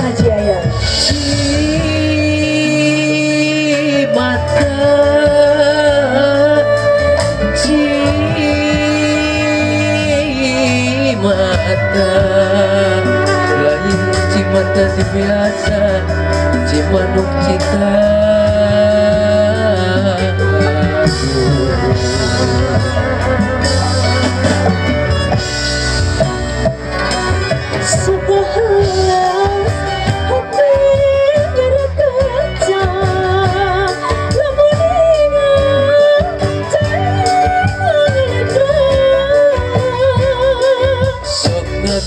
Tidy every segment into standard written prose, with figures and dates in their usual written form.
Haji Ayang. Cimata, cimata, lain cimata ti biasa, cimanuk cita.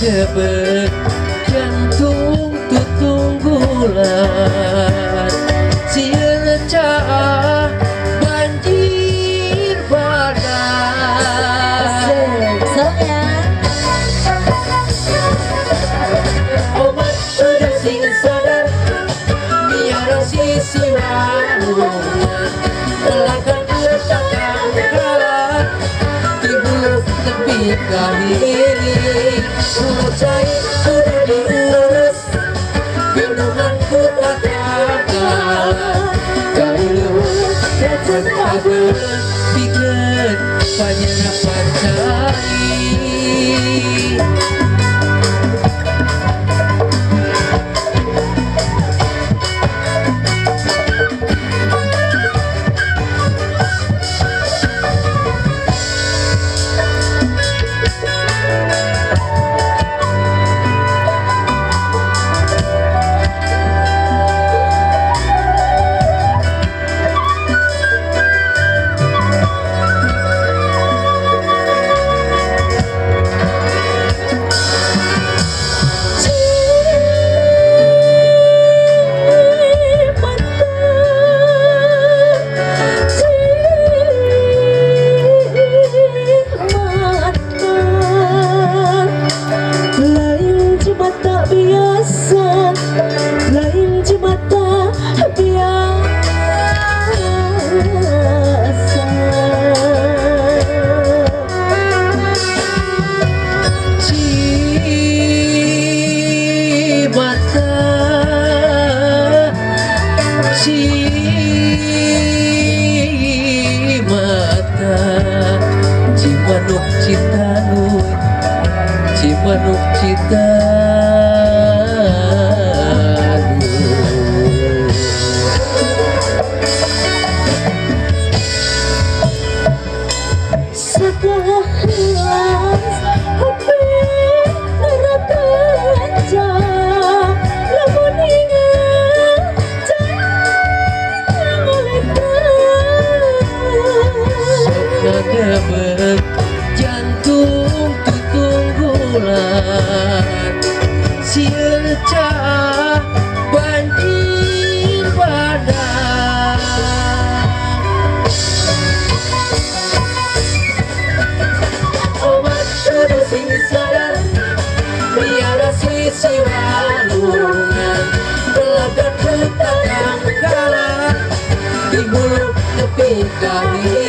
Gebek jantung tutunggulan, sieun caah banjir badan. Salam ya. Omat udah sing sadar, miara sisi walungan, telakan ketakangkalan, timbul tepi ka hilir. Cai kudu diurus, minuman ku tatangkalan, kailuh racun kabel, pikeun panyerapan cai. Cimata, cimanuk citanuy, cimanuk citanuy. Setelah hati neraca, lamun ingat Gebek jantung tutunggulan, sieun caah banjir badan. Omat kudu sing sadar, miara sisi walungan, belagan ku tatangkalan, di bulu nepi ka hilir.